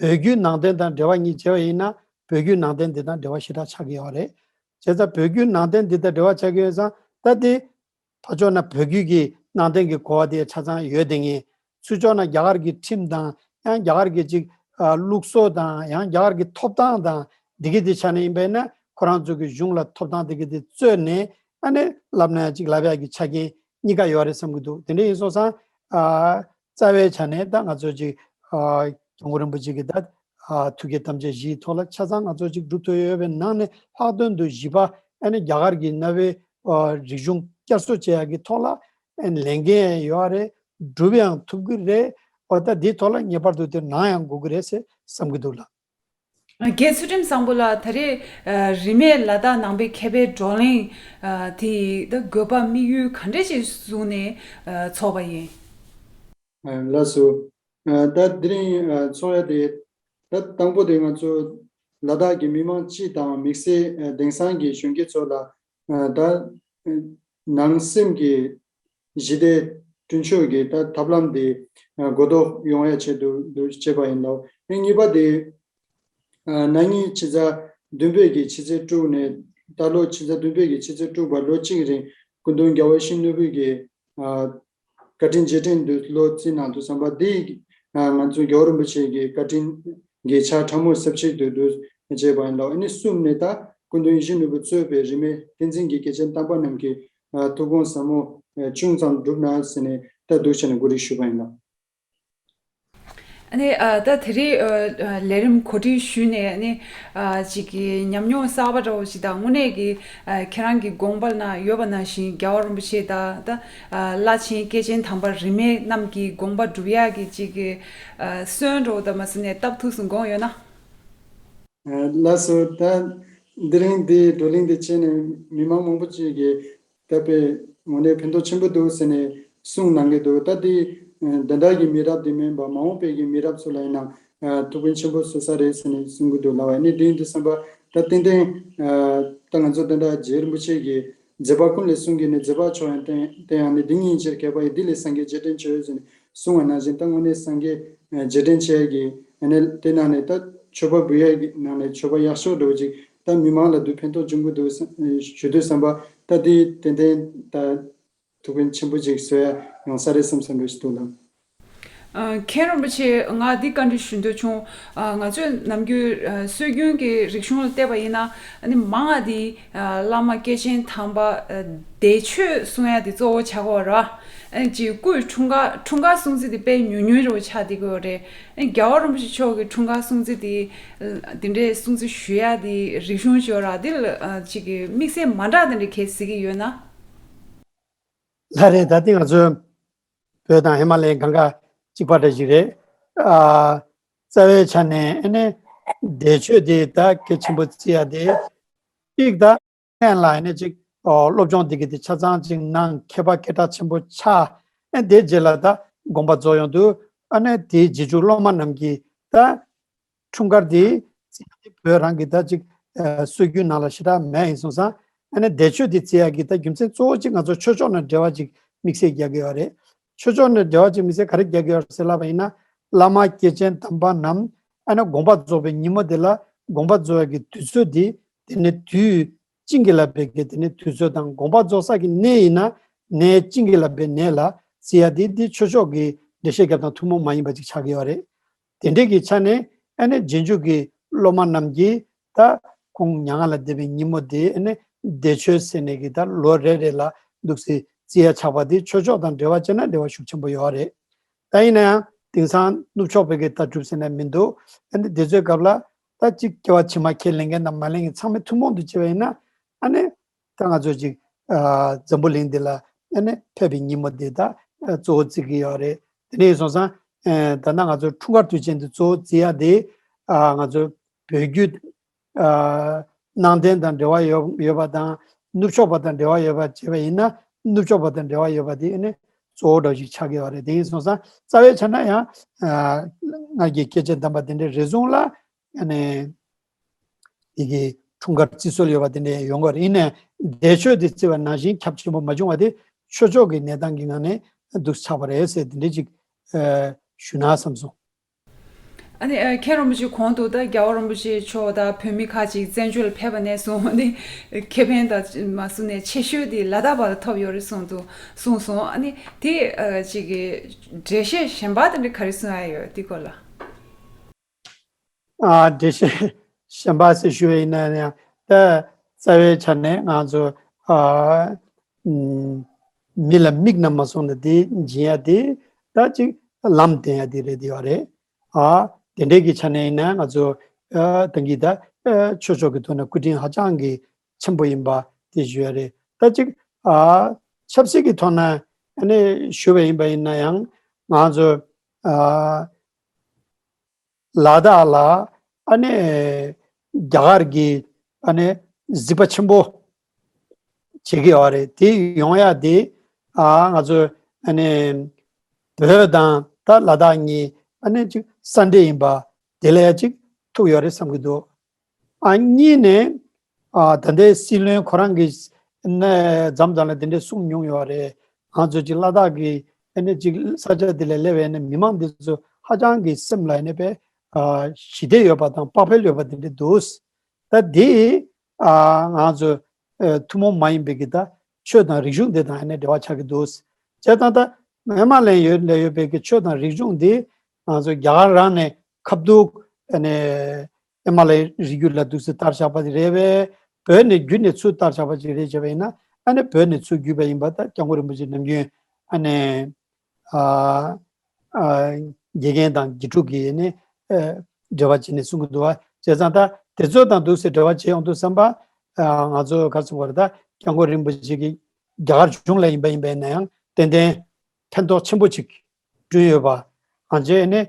བརྒྱུད་ནང་བསྟན་དང་འབྲེལ་བ་གཉིས་བྱས་པ་ཡིན་ན། བོད་བརྒྱུད་ནང་བསྟན་འདི་དང་འབྲེལ་བ་ཞེ་དྲག་ཆགས་ཀྱི་ཡོད་རེད། བྱས་ཙང་བོད་བརྒྱུད་ནང་བསྟན་འདི་དང་འབྲེལ་བ་ཆགས་ཀྱི་ཡོད་ཙང་ད་དེ། ཕར་ཕྱོགས་ན་བོད་བརྒྱུད་ཀྱི་ནང་བསྟན་གྱི་གོ་བ་དེ་ཆ་ཚང་ཡོད་དེ་ངེས། ཚུར་ཕྱོགས་ན་རྒྱ་གར་གྱི་ཁྲིམས་དང་ཡང་རྒྱ་གར་གྱི་ཅིག་ཨ་ལུགས་སྲོལ་དང་ཡང་རྒྱ་གར་གྱི་ཐོབ་ཐང་དང་འདི་གི་དེ་ཆ་ནས་ཡིན་པས་ན་ཁོ་རང་ཚོ་གི་གཞུང་ལ་ཐོབ་ཐང་འདི་གི་དེ་རྩོད་ནས་ཨ་ནི་ལབ་ན་ཡང་ཅིག་ལབ་ཡག་གི་ཆ་རྐྱེན་གཉིས་ཀ་ཡོད་རེད་བསམ་གྱི་འདུག་དེ་འདྲ་ཡིན་སོང་ཙང་ཨ་རྩ་བའི་ཆ་ནས་ད་ང་ཚོ་ཅིག་ཨ་སྐྱབས་མགོན་རིན་པོ་ཆེ་གི་ད་ཨ་ཐུགས་བསྐྱེད་དམ་བཅའ་བཞིའི་ཐོག་ལ་ཆ་ཚང་ང་ཚོ་ཅིག་སྒྲུབ་ཐུབ་ཡོད་པའི་ནང་ནས་ལྷག་དོན་དུ་བཞི་པ་ཨ་ནི་རྒྱ་གར་གྱི་གནའ་བོའི་ཨ་རིག་གཞུང་བསྐྱར་གསོ་བྱེད་ཡག་གི་ཐོག་ལ་ཨ་ནི་ལས་འགན་ཡོད་རེད། སྒྲུབ་ཡང་ཐུབ་ཀྱི་རེད། འོ་ད་འདིའི་ཐོག་ལ་ངེས་པར་དུ་དེ་གནང་ཡང་དགོས་ཀྱི་རེད་ཟེར་བསམ་གྱི་འདུག་ལགས། རྒན་ཚུལ་ཁྲིམས་བཟང་པོ་ལགས། ད་རེས་ཨ་རིས་མེད་ལ་དྭགས་ནང་པའི་མཁས་པའི་བགྲོ་གླེང་ཨ་དེ་ད་དགོས་པ་དམིགས་ཡུལ་ག་འདྲ་ཞིག་བཟུང་ནས་ཨ་ཚོགས་པ་ཡིན། ཨ་ལགས་སོ། ཨ་ད་དེ་རིང་ཨ་ཚོགས་ཡ་དེ་ད་དང་པོ་དེ་ང་ཚོ་ལ་དྭགས་ཀྱི་མི་མང་སྤྱི་དང་དམིགས་བསལ་ཨ་དེང་སང་གི་གཞོན་སྐྱེས་ཚོ་ལ་ཨ་ད་ཨ་ནང་སེམས་ཀྱི་ཞི་བདེ་བསྐྲུན་ཕྱོགས་ཀྱི་ད་ཐབས་ལམ་དེ་ཨ་གོ་རྟོགས་ཡོང་ཡ་ཆེད་དུ་འདུག་བྱས་པ་ཡིན་ལ། ཨ་གཉིས་པ་དེ་ཨ་ན་ནིང་ཕྱི་ཟླ་བདུན་པའི་གི་ཕྱི་ཚེས་དྲུག་ནས་ད་ལོ་ཕྱི་ཟླ་བདུན་པའི་གི་ཕྱི་ཚེས་དྲུག་བར་ལོ་གཅིག་རིང་སྐུ་མདུན་རྒྱལ་བ་ཡིད་བཞིན་ནོར་བུས་ཀྱི་ཨ་བཀའ་དྲིན་རྗེས་དྲན་དུ་ལོ་རྩིས་གནང་དུས་ཙམ་པ་འདི་ང་ཚོ་རྒྱལ་བ་རིན་པོ་ཆེ་གི་བཀའ་དྲིན་གྱི་ཕྱག་ཕྲ་མོ་གསལ་བྱེད་དུ་འདུག་བྱས་པ་ཡིན་ལ། ཨ་ནི་གསུམ་ནས་ད་སྐུ་མདུན་ཡིད་བཞིན་ནོར་བུ་གཙོས་པའི་རིས་མེད་བསྟན་འཛིན་གྱི་སྐྱེས་ཆེན་དམ་པ་རྣམས་ཀྱི་ཐུགས་དགོངས་ཟབ་མོ་ཅུང་ཙམ་བསྒྲུབས་ན་ཟེར་ནས་ད་འདུག་བྱས་ནས་གོ་སྒྲིག་ཞུས་པ་ཡིན་ལ། ཨ་ནི་ཨ་ད་དེ་རིང་ཨ་ཨ་ལས་རིམ་གོ་སྒྲིག་ཞུས་ནས་ཨ་ནི་ཨ་ཅིག་གི་ཉམས་མྱོང་གསར་པ་འདྲ་བོ་ཞིག་དང་དངོས་གནས་ཀྱི་ཨ་ཁྱེད་རང་གི་དགོངས་པ་ན་ཡོད་པ་ནང་བཞིན་རྒྱལ་བ་རིན་པོ་ཆེ་དང་ད་ཨ་བླ་ཆེན་སྐྱེས་ཆེན་དམ་པ་རིས་མེད་རྣམས་ཀྱི་དགོངས་པ་སྒྲུབ་ཡག་གི་ཅིག་གི་ཨ་སོན་འདྲ་བོ་དང་མ་ཟིན་ནས་སྟབས་ཐུག་སོང་དགོངས་ཡོད་ན། ལགས་སོ། ད་དེ་རིང་འདི་བགྲོ་གླེང་འདི་བྱས་ནས་མི་མང་མང་པོ་ཅིག་གིས་ད་དཔེ་དངོས་གནས་ཕན་ཐོགས་ཆེན་པོ་འདུག་ཟེར་ནས་གསུང་གནང་གི་འདུག་ད་འདི་འདི་འདྲ་གི་མི་རབས་འདི་མིན་པ་མ་འོངས་པའི་གི་མི་རབས་ཚོ་ལ་ཡིན་ན་ཐུགས་ཕན་ཆེན་པོ་གསོས་ས་རེད་ཟེར་ནས་གསུང་གི་འདུག་ལབ་པ་ཡིན་ནའི་འདི་ཡིན་དུས་ཙམ་པ་ད་ཏན་ཏན་ད་ང་ཚོ་ད་ལྟ་རྗེ་རིན་པོ་ཆེ་གི་མཛད་པ་ཀུན་ལས་གསུང་གི་ནི་མཛད་པ་མཆོག་ཡང་བསྟན་ཡང་ནི་འདི་ཉིད་ཕྱིར་གད་པ་ཡི། འདི་ལས་སངས་རྒྱས་རྗེས་དྲན་བྱོས་ཟེར་ནས། གསུང་བ་ནང་བཞིན་ད་དངོས་གནས་སངས་རྒྱས་རྗེས་དྲན་བྱེད་ཡ་གི་ཨ་ནི་དེ་ནང་ནས་ད་མཆོད་པ་འབུལ་ཡ་གི་ནང་ནས་མཆོད་པ་ཡག་ཤོས་འདྲ་བོ་ཅིག་ད་མི་མང་ལ་དུ་ཕན་ཐོགས་འབྱུང་གི་འདུག་ཞུ་དུས་ཙམ་པ་ད་དེ་ཏན་ཏན་ད་ཐུགས་ཕན་ཆེན་པོ་ཅིག་གསོས་ཡ་ཡོང་ས་རེད་བསམ་བསམ་འདྲ་ཞིག་འདུག་ལ། ཨ་མཁན་རིན་པོ་ཆེ་ང་འདི་བཀའ་འདྲི་ཞུ་འདོད་བྱུང་། ཨ་ང་ཚོས་ནམ་རྒྱུན་ཨ་སྲོལ་རྒྱུན་གྱི་རིག་གཞུང་ལ་བལྟས་པ་ཡིན་ན་ཨ་ནི་མང་ང་འདི་ཨ་བླ་མ་སྐྱེས་ཆེན་དམ་པ་ཨ་བཟླས་བརྗོད་གསུང་ཡ་དེ་གཙོ་བོ་ཆགས་ཀྱི་ཡོད་རེད་བ། ཨ་ཅིག་སྐུའི་འཁྲུངས་སྐར་འཁྲུངས་སྐར་སྲུང་བརྩི་དེ་དཔེ་ཉུང་ཉུང་རེ་བ་ཆགས་བསྡད་ཀྱི་ཡོད་རེད། ཨ་རྒྱལ་བ་རིན་པོ་ཆེ་མཆོག་གི་འཁྲུངས་སྐར་སྲུང་བརྩི་དེ་ཨ་དེ་འདྲའི་སྲུང་བརྩི་ཞུ་ཡ་དེ་རིག་གཞུང་ཅིག་ཡོད་རེད་བ། དེ་ལ་ཨ་ཅིག་གི་དམིགས་བསལ་མ་འདྲ་དེ་འདྲ་གལ་སྲིད་ཀྱི་ཡོད་ན། ལགས་རེད། ད་ལྟ་ང་ཚོའི་བོད་དང་ཧི་མ་ལ་ཡའི་གངས་ཁ་གཅིག་པ་འདྲ་ཞིག་རེད། ཨ་རྩ་བའི་ཆ་ནས་ཨ་ནི་བཟླས་བརྗོད་དེ་ད་གལ་ཆེན་པོ་བརྩི་ཡ་དེ་གཅིག་ད་ཕན་ལ་ཨ་ནི་གཅིག་ཨོ་སློབ་སྦྱོང་དེ་གི་དེ་ཆ་ཚང་གཅིག་གནང་མཁས་པ་སྐད་གྲགས་ཆེན་པོ་ཆགས། ཨ་དེ་རྗེས་ལ་ད་དགོངས་པ་རྫོགས་ཡོང་དུས་ཨ་ནི་དེའི་རྗེས་འཇུག་སློབ་མ་རྣམས་ཀྱིས་ད་འཁྲུངས་སྐར་དེ་བརྩི་ཡ་དེ་བོད་རང་གི་ད་ཅིག་ཨ་སྲོལ་རྒྱུན་ནང་ལ་ཞེ་དྲག་མེད་ཡིན་སོང་ཙང་ཨ་ནི་བཟླས་བརྗོད་དེ་བརྩི་ཡ་གི་ད་རྒྱུ་མཚན་གཙོ་བོ་གཅིག་ང་ཚོ་ཆོས་ཕྱོགས་ནས་འབྲེལ་བ་ཅིག་དམིགས་བསལ་རྒྱག་གི་ཡོད་རེད། ཆོས་ཕྱོགས་ནས་འབྲེལ་བ་ཅིག་དམིགས་བསལ་ག་རེ་རྒྱག་གི་ཡོད་རེད་ཟེར་ལབ་པ་ཡིན་ན་བླ་མ་སྐྱེས་ཆེན་དམ་པ་རྣམས་ཨ་ནི་དགོངས་པ་རྫོགས་པའི་ཉིན་མོ་དེ་ལ་དགོངས་པ་རྫོགས་ཡ་གི་དུས་ཚོད་དེ་དེ་ནི་དུས་བཅིངས་ཀྱིས་བསླབ་པའི་གི་དེ་ནི་དུས་ཚོད་དང་དགོངས་པ་རྫོགས་ས་གི་གནས་ཡིན་ན་གནས་བཅིངས་ཀྱིས་བསླབ་པའི་གནས་ལ་བརྩི་ཡ་དེ་འདི་ཆོས་ཕྱོགས་ཀྱི་འགྲེལ་བཤད་རྒྱབ་སྟངས་ཐུན་མོང་མ་ཡིན་པ་ཅིག་ཆགས་ཀྱི་ཡོད་རེད། དེ་འདྲའི་གི་ཆ་ནས་ཨ་ནི་རྗེས་འཇུག་གི་སློབ་མ་རྣམས་ཀྱིས་ད་ཁོང་མྱ་ངན་ལས་འདས་པའི་ཉིན་མོ་དེ་ཨ་ནི་བཟླས་བརྗོད་ཟེར་ནས་གི་ད་ལོ་རེ་རེ་ལ་འདུག་སེ་བརྩི་ཡ་ཆགས་པ་དེ་ཆོས་ཕྱོགས་དང་འབྲེལ་བ་བྱས་ན་འབྲེལ་བ་ཤུགས་ཆེན་པོ་ཡོད་རེད། ད་ཡིན་ན་ཡང་དེང་སང་ནུབ་ཕྱོགས་པའི་གི་ལྟ་གྲུབ་ཟེར་ན་མི་འདུག་ཨ་ནི་དེ་ཚོའི་སྐབས་ལ་ད་ཅིག་སྐྱེ་བ་ཕྱི་མ་ཁས་ལེན་མཁན་དང་མ་ལེན་མཁན་ཚང་མས་ཐུན་མོང་དུ་བྱས་པ་ཡིན་ན་ཨ་ནི་ད་ང་ཚོ་ཅིག་ཨ་འཛམ་བུ་གླིང་འདི་ལ་ཨ་ནི་ཕེབས་པའི་ཉིན་མོ་འདི་ད་གཙོ་བོ་བརྩི་གི་ཡོད་རེད། དེ་འདྲ་ཡིན་སོང་ཙང་ཨ་ད་ནང་ང་ཚོ་འཁྲུངས་སྐར་དུས་ཆེན་འདི་གཙོ་བོ་བརྩི་ཡ་དེ་ཨ་ང་ཚོ་བོད་བརྒྱུད་ཨ་ནང་བསྟན་དང་འབྲེལ་བ་ཡོད་ཡོད་པ་དང་ནུབ་ཕྱོགས་པ་དང་འབྲེལ་བ་ཡོད་པ་བྱས་པ་ཡིན་ན་ནུབ་ཕྱོགས་པ་དང་འབྲེལ་བ་ཡོད་པ་དེ་ཨ་ནི་གཙོ་བོ་འདྲ་ཞིག་ཆགས་ཀྱི་ཡོད་རེད། དེ་ཡིན་སོང་ཙང་རྩ་བའི་ཆ་ན་ཡང་ཨ་སྔར་གྱི་སྐྱེས་ཆེན་དམ་པ་དེ་འདྲའི་རེ་ཟུང་ལ། ཨ་ནི། དེ་གི་འཁྲུངས་སྐར་བརྩི་སྲོལ་ཡོད་པ་དེ་འདྲ་ཡོང་གི་རེད། ཡིན་ནའི་བཟླས་བརྗོད་དེ་བརྩི་བ་ནང་བཞིན་ཁྱབ་ཆེན་པོ་མ་བྱུང་བ་དེ་ཆོས་ཕྱོགས་ཀྱི་གནས་སྟངས་ཀྱི་ངང་ནས་འདུག་ཆགས་པ་རེད་ཟེར་དེ་འདྲ་ཅིག་ཨ་ཞུ་ན་བསམ་སོང་། ཨ་ནི་ཨ་མཁན་རིན་པོ་ཆེ་གོང་དུ་ད་རྒྱལ་བ་རིན་པོ་ཆེ་མཆོག་ད་བོད་མི་ཁག་ཅིག་བཙན་བྱོལ་ལ་ཕེབས་པ་ནས་བཟུང་ཨ་ནི་ཁེ་ཕན་དང་མ་སུ་ནས་ཆེ་ཤོས་དེ་ལ་དྭགས་པ་ལ་ཐོབ་ཡོད་རེད་གསུངས་འདུག་གསུངས་སོང་། ཨ་ནི་དེ་ཨ་ཅིག་གི་འགྲེལ་བཤད་གཞན་པ་དེ་འདྲ་ག་རེ་གསུང་ཡ་ཡོད་དེ་སྐོར་ལ། ཨ་འགྲེལ་བཤད་གཞན་པ་ཟེར་ཞུ་བ་ཡིན་ན་ཡང་ད་རྩ་བའི་ཆ་ནས་ང་ཚོ་ཨ་ཨམ་མི་ལ་མིག་ནས་མ་སོང་ན་དེ་འབྱིན་ཡ་དེ་ད་ཅིག་ལམ་བསྟན་ཡ་དེ་རེད་དེ་ཡོད་རེད། ཨ་དེ་འདྲའི་གི་ཆ་ནས་ཡིན་ན་ང་ཚོ་ཨ་ད་གིན་ད་ཨ་ཆོས་ཕྱོགས་ཀྱི་ཐོག་ནས་སྐུ་དྲིན་ཧ་ཅང་གི་ཆེན་པོ་ཡིན་པ་དེ་ཞུ་ཡ་རེད། ད་ཅིག་ཨ་ཆབ་སྲིད་ཀྱི་ཐོག་ནས་ཨ་ནི་ཞུ་བ་ཡིན་པ་ཡིན་ན་ཡང་ང་ཚོ་ཨ་ལ་དྭགས་ལ་ཨ་ནི་རྒྱ་གར་གྱི་ཨ་ནི་གཟིགས་པ་ཆེན་པོ་བྱེད་ཀྱི་ཡོད་རེད། དེ་ཡོང་ཡ་དེ་ཨ་ང་ཚོ་ཨ་ནི་བོད་དང་ད་ལ་དྭགས་གཉིས་ཨ་ནི་ཅིག་ས་འདྲེས་ཡིན་པ་དེ་ལ་ཡ་ཅིག་ཐུག་ཡོད་རེད་བསམ་གྱི་འདུག་ཨ་གཉིས་ནས་ཨ་ད་ལྟའི་སྲིད་བློན་ཁོ་རང་གིས་ནས་མཚམས་མཚམས་ལ་དེ་འདྲས་གསུངས་མྱོང་ཡོད་རེད། ང་ཚོ་ཅིག་ལ་དྭགས་ཀྱི་ཨ་ནི་ཅིག་ས་ཆ་དེ་ལ་སླེབས་པའི་ཨ་ནི་མི་མང་འདི་ཚོ་ཧ་ཅང་གི་སེམས་ལ་ཨ་ནི་དཔེ་ཨ་ཞི་བདེ་ཡོད་པ་དང་བག་ཕེབས་ཡོད་པ་དེ་འདྲས་འདུག་ད་དེ་ཨ་ང་ཚོ་ཨ་ཐུན་མོང་མ་ཡིན་པའི་གི་ད་ཆོས་དང་རིག་གཞུང་དེ་དང་ཨ་ནི་འབྲེལ་བ་ཆགས་ཀྱི་འདུག་བྱས་ཙང་ད་ཧི་མ་ལ་ཡའི་ཡུལ་ལ་ཡོད་པའི་གི་ཆོས་དང་རིག་གཞུང་འདི་ང་ཚོ་རྒྱ་གར་རང་ནས་ཁ་བསྡུ་ཨ་ནི་ཧི་མ་ལ་ཡའི་རི་རྒྱུད་ལ་འདུག་སེ་དར་བཞག་པ་དེ་རེད་པས། བོད་ནས་བརྒྱུད་ནས་ཚུར་དར་བཞག་པ་ཅིག་རེད་བྱས་པ་ཡིན་ན་ཨ་ནི་བོད་ནས་ཚུར་བརྒྱུད་པ་ཡིན་པ་ད་སྐྱབས་མགོན་རིན་པོ་ཆེ་ནམ་རྒྱུན་ཨ་ནི་ཨ་ཨ་དགེ་རྒན་དང་དགེ་ཕྲུག་གི་ནི་ཨ་འབྲེལ་བ་བྱས་ནས་གསུང་གི་འདུག་བ། བྱས་ཙང་ད་དེ་ཚོ་དང་འདུག་སེ་འབྲེལ་བ་བྱས་ཡོང་དུས་ཙམ་པ་ཨ་ང་ཚོ་ག་ཚོད་བར་ད་སྐྱབས་མགོན་རིན་པོ་ཆེ་གི་རྒྱ་གར་གཞུང་ལ་ཡིན་པ་ཡིན་པ་ཡིན་ན་ཡང་ཏན་ཏན་ཕན་ཐོགས་ཆེན་པོ་ཅིག་བསྐྲུན་ཡོད་པ། ང་ཚོས་ནི་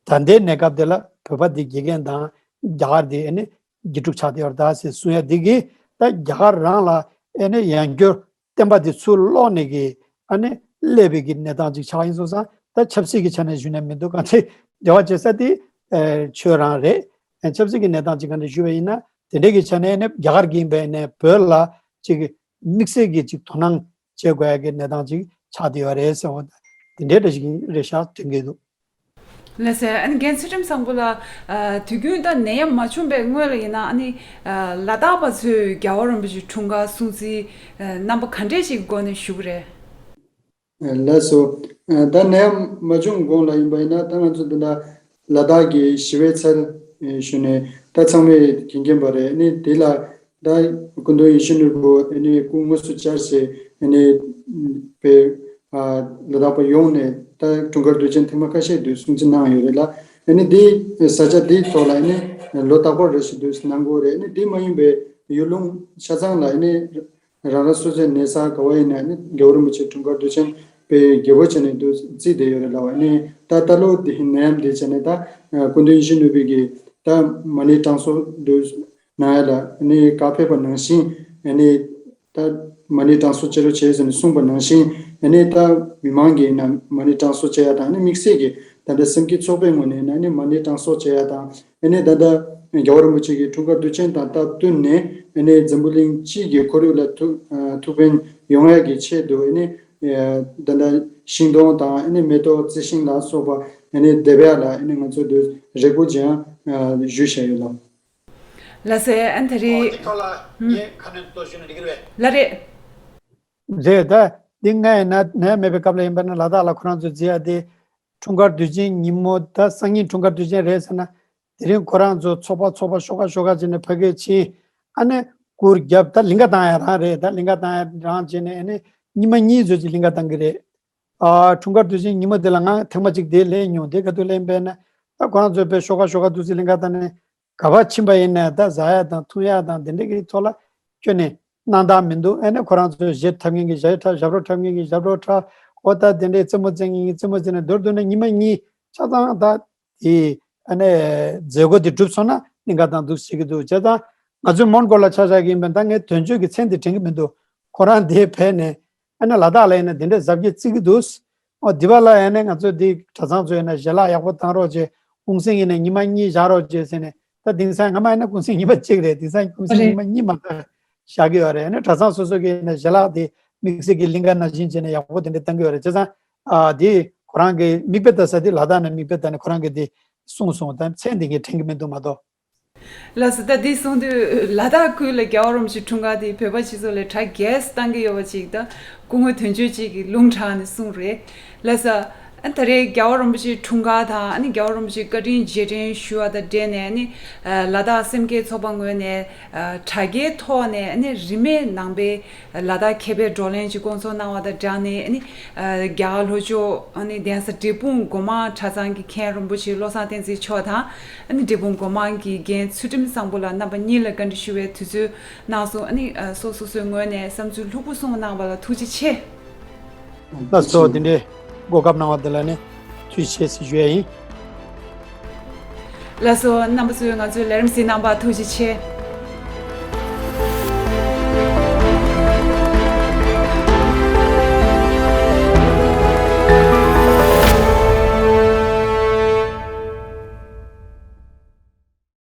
ད་ལྟའི་གནས་སྐབས་དེ་ལ་བོད་པ་འདི་དགེ་རྒན་དང་རྒྱ་གར་འདི་ནི་དགེ་ཕྲུག་ཆགས་བསྡད་ཡོད་རེད་ད་ཟེར་གསུང་ཡ་འདི་གིས་ད་རྒྱ་གར་རང་ལ་ཨེ་ནི་ཡང་བསྐྱར་བསྟན་པ་འདི་ཚུར་སློག་ནས་ཀྱི་ཨ་ནི་སླེབས་པའི་གི་གནས་སྟངས་ཅིག་ཆགས་ཡིན་སོང་ཙང་ད་ཆབ་སྲིད་ཀྱི་ཆ་ནས་ཞུས་ན་མི་འདུག་གང་ཚེ་འབྲེལ་བ་བྱེད་ས་དེ་ཨེ་ཆོས་རང་རེད། ཨེ་ཆབ་སྲིད་ཀྱི་གནས་སྟངས་ཅིག་ག་འདྲ་ཞུས་པ་ཡིན་ན་དེ་འདྲའི་གི་ཆ་ནས་ནི་རྒྱ་གར་གྱི་ཡིན་པའི་ནས་བོད་ལ་ཅིག་དམིགས་བསལ་གྱི་ཅིག་དོ་སྣང་བྱེད་དགོས་ཡ་གི་གནས་སྟངས་ཅིག་ཆགས་བསྡད་ཡོད་རེད་ཟེར་བ་དེ་འདྲའི་འདྲ་ཞིག་རེད་ཤག་དྲན་གྱི་འདུག་ལགས་སོ། ཨ་ནི་རྒན་ཚུལ་ཁྲིམས་བཟང་པོ་ལགས། ཨ་དུས་རྒྱུན་ད་ནད་ཡམས་མ་བྱུང་པའི་སྔོན་ལ་ཡིན་ན་ཨ་ནི་ཨ་ལ་དྭགས་པ་ཚོས་རྒྱལ་བ་རིན་པོ་ཆེའི་འཁྲུངས་སྐར་སྲུང་བརྩི་ཨ་རྣམ་པ་ག་འདྲས་ཞིག་སྒོ་ནས་ཞུ་གི་རེད། ལགས་སོ། ཨ་ད་ནད་ཡམས་མ་བྱུང་གོང་ལ་ཡིན་པ་ཡིན་ན་ད་ང་ཚོ་འདི་འདྲ་ལ་དྭགས་ཀྱི་ཞི་བའི་ཚལ་ཞུ་ནས་ད་ཚང་མས་མཁྱེན་མཁྱེན་པ་རེད། ཨ་ནི་དེ་ལ་ད་སྐུ་མདུན་ཡིད་བཞིན་ནོར་བུ་ཨ་ནི་སྐུ་དངོས་སུ་བཅར་བྱས་ཨ་ནི་པའི་ཨ་ལ་དྭགས་པ་ཡོངས་ནས་ད་འཁྲུངས་སྐར་དུས་ཆེན་ཐེངས་མ་ཁ་ཤས་དུ་སྲུང་བརྩི་གནང་ཡོད་རེད་ལ། ཨ་ནི་དེ་ས་ཆ་དེའི་ཐོག་ལ་ཨ་ནི་ལོ་རྟག་པར་རེ་ཞིག་དུ་གནང་དགོས་རེད། ཨ་ནི་དེ་མ་ཡིན་པའི་ཡུལ་ལུང་ཆ་ཚང་ལ་ཨ་ནི་རང་རང་སོ་སོའི་གནས་ས་ག་བ་ཡིན་ན་ཨ་ནི་རྒྱལ་བ་རིན་པོ་ཆེའི་འཁྲུངས་སྐར་དུས་ཆེན་དཔེ་རྒྱས་པོ་བྱས་ནས་དུ་བརྩིས་བསྡད་ཡོད་རེད་ལ། ཨ་ནི་ད་ད་ལོ་དེ་ནད་ཡམས་དེ་བྱས་ནས་ད་སྐུ་མདུན་ཡིད་བཞིན་ནོར་བུ་གིས་ད་མ་ཎི་གྲངས་གསོག་དུ་གནང་ཡ་ལ་ཨ་ནི་བཀའ་ཕེབས་པ་ནང་བཞིན་ཨ་ནི་ད་མ་ཎི་གྲངས་གསོག་བྱེད་རོགས་བྱེད་ཟེར་ནས་གསུངས་པ་ནང་བཞིན་ཨ་ནི་ད་མི་མང་གིས་ན་མ་ཎི་གྲངས་གསོག་བྱེད་ཡ་དང་ཨ་ནི་དམིགས་བསལ་གྱི་ད་ལྟ་སེམས་བསྐྱེད་ཚོགས་པའི་ངོས་ནས་ན་ཨ་ནི་མ་ཎི་གྲངས་གསོག་བྱེད་ཡ་དང་ཨ་ནི་ད་ལྟ་རྒྱལ་བ་རིན་པོ་ཆེ་གི་འཁྲུངས་སྐར་དུས་ཆེན་དང་སྟབས་བསྟུན་ནས་ཨ་ནི་འཛམ་བུ་གླིང་སྤྱི་གི་ཁོར་ཡུག་ལ་ཐུགས་ཨ་ཐུགས་ཕན་ཡོང་ཡ་གི་ཆེད་དུ་ཨ་ནི་ཨ་ད་ལྟ་ཤིང་སྡོང་དང་ཨ་ནི་མེ་ཏོག་རྩི་ཤིང་ལ་སོགས་པ་ཨ་ནི་འདེབས་ཡ་ལ་ཨ་ནི་ང་ཚོ་དུ་རེ་སྐུལ་ཅིག་ཡང་ཨ་ཞུས་བཞག་ཡོད་ལགས། ལགས་སོ། ཨ་ནི་ད་རེས། ཨོ་དེ་ཐོག་ལ་ངས་ཁ་སྣོན་ཏོག་ཞུས་ན་འགྲིག་གི་རེད་པས། ལགས་རེད། རེད་ད། འདི་ང་ཡིན་ན་ནད་མེད་པའི་སྐབས་ལ་ཡིན་པ་ན་ལ་དྭགས་ལ་ཁོ་རང་ཚོ་བརྩི་ཡ་དེ། འཁྲུངས་སྐར་དུས་ཆེན་ཉིན་མོ་ད་སང་ཉིན་འཁྲུངས་སྐར་དུས་ཆེན་རེད་ཟེར་ན། དེ་རིང་ཁོ་རང་ཚོ་ཚོགས་པ་ཚོགས་པ་ཤོག་ཁ་ཤོག་ཁ་བྱས་ནས་ཕ་གིར་ཕྱིན། ཨ་ནི་གུར་བརྒྱབ་ད་ལིང་ག་བཏང་ཡ་རང་རེད། ད་ལིང་ག་བཏང་ཡ་རང་བྱས་ནས་ཨ་ནི་ཉི་མ་གཉིས་ཚོད་ཅིག་ལིང་ག་བཏང་གི་རེད། ཨ་འཁྲུངས་སྐར་དུས་ཆེན་ཉིན་མོ་དེ་ལ་ང་ཐེངས་མ་གཅིག་དེ་སླེབས་མྱོང་། དེ་ག་དུས་སླེབས་པས་ན་ད་ཁོ་རང་ཚོས་དཔེ་ཤོག་ཁ་ཤོག་ཁ་འདུག་སེ་ལིང་ག་བཏང་ནས་ག་པར་ཕྱིན་པ་ཡིན་ན་ད་ཟ་ཡ་དང་འཐུང་ཡ་དང་དེ་འདྲ་གི་ཐོག་ལ་ཁྱོན་ནས་སྣང་དག་མི་འདུག་ཨ་ནི་ཁོ་རང་ཚོས་གཞས་འཁྲབ་མཁན་གྱི་གཞས་འཁྲབ། ཞབས་བྲོ་འཁྲབ་མཁན་གྱི་ཞབས་བྲོ་འཁྲབ། ཨོ་ད་དེ་འདྲའི་རྩེད་མོ་རྩེ་མཁན་གྱི་རྩེད་མོ་རྩེ་ནས་མདོར་བསྡུས་ན་ཉི་མ་གཉིས་ཆ་ཚང་ད་དེ་ཨ་ནི་མཛད་སྒོ་དེ་གྲུབ་སོང་ན་ལིང་ག་བཏང་འདུག་ཟེར་གྱི་འདུག་བྱས་ཙང་ང་ཚོའི་མོན་གྷོ་ལ་ཆ་བཞག་གི་ཡིན་པས་ད་ངས་དོན་གཅོད་ཀྱི་མཚན་དེ་དྲན་གྱི་མི་འདུག་ཁོ་རང་དེ་བས་ནས་ཨ་ནི་ལ་དྭགས་ལ་ཡིན་ན་དེ་འདྲའི་གཟབ་རྒྱས་བརྩི་གི་འདུག་ཨོ་འདི་པ་ལ་ཡིན་ན་ང་ཚོ་འདི་གྲྭ་ཚང་ཚོ་ཡིན་ན་ཞལ་ལག་ཡག་པོ་བཏང་རོགས་བྱེད། གུང་གསེང་ཡིན་ན་ཉི་མ་གཉིས་བཞག་རོགས་བྱེད་ཟེར་ནས་ད་དེང་སང་ང་མ་ཡིན་ན་གུང་གསེང་ཉི་མ་གཅིག་རེད། དེང་སང་གུང་གསེང་ཉི་མ་གཉིས་མ་གཏོགས་བཞག་གི་ཡོད་རེད། ཨ་ནི་གྲྭ་ཚང་སོ་སོ་གི་ཡིན་ན་ཞལ་ལག་དེ་དམིགས་བསལ་གྱི་ལིང་ག་ནང་བཞིན་བྱས་ནས་ཡག་པོ་དེ་འདྲ་བཏང་གི་ཡོད་རེད། བྱས་ཙང་ཨ་དེ་ཁོ་རང་གི་མིག་དཔེ་ལྟ་ས་དེ་ལ་དྭགས་ནས་མིག་དཔེ་ལྟ་ནས་ཁོ་རང་གི་དེ་ གསུངས་སོང་། ད་མཚན་འདི་ངས་དྲན་གྱི་མི་འདུག་མ་གཏོགས། ལགས་སོ། ད་འདི་གསུང་དུས་ལ་དྭགས་ཁུལ་ལ་རྒྱལ་བ་རིན་པོ་ཆེའི་འཁྲུངས་སྐར་དེ་བོད་པ་སྤྱི་ཚོགས་ལ་གྲ་རྒྱས་བཏང་གི་ཡོད་པ་ཅིག་དང་སྐུ་ངོ་དོན་གཅོད་ཅིག་གིས་རླུང་དྲངས་ནས་གསུངས་རེད། ལགས་སོ། ཨ་ད་རེས་རྒྱལ་བ་རིན་པོ་ཆེའི་འཁྲུངས་སྐར་དང་ཨ་ནི་རྒྱལ་བ་རིན་པོ་ཆེའི་བཀའ་དྲིན་རྗེས་དྲན་ཞུ་བ་དང་འབྲེལ་ནས་ཨ་ནི་ལ་དྭགས་སེམས་བསྐྱེད་ཚོགས་པ་ངོས་ནས་དྲ་རྒྱའི་ཐོག་ནས་ཨ་ནི་རིན་མེད་ནང་པའི་ལ་དྭགས་མཁས་པའི་བགྲོ་གླེང་ཅིག་སྐོང་ཚོགས་གནང་བ་དང་སྦྲགས་ནས་ཨ་ནི་རྒྱ་གར་ལྷོ་ཕྱོགས་ཨ་ནི་གདན་ས་འབྲས་སྤུངས་སྒོ་མང་གྲྭ་ཚང་གི་མཁན་རིན་པོ་ཆེ་བློ་བཟང་བསྟན་འཛིན་མཆོག་དང་། ཨ་ནི་འབྲས་སྤུངས་སྒོ་མང་གི་རྒན་ཚུལ་ཁྲིམས་བཟང་པོ་ལགས་རྣམ་པ་གཉིས་ལ་བཀའ་འདྲི་ཞུ་བའི་དུས་ཚོད་གནང་སོང་། ཨ་ནི་སོ་སོ་སོའི་ངོས་ནས་བསམ་ཚུལ་ལྷུག་པོ་གསུངས་གནང་བ་ལ་ཐུགས་རྗེ་ཆེ། ལགས་སོ། དེ་འདྲའི་གོ་སྐབས་གནང་བ་དེ་ལ་ནི་ཐུགས་རྗེ་ཆེ་ཞུ་ཡ་ཡིན། ལགས་སོ། རྣམ་པ་ཚོས་ང་ཚོའི་ལས་རིམ་གཟིགས་གནང་བར་ཐུགས་རྗེ་ཆེ།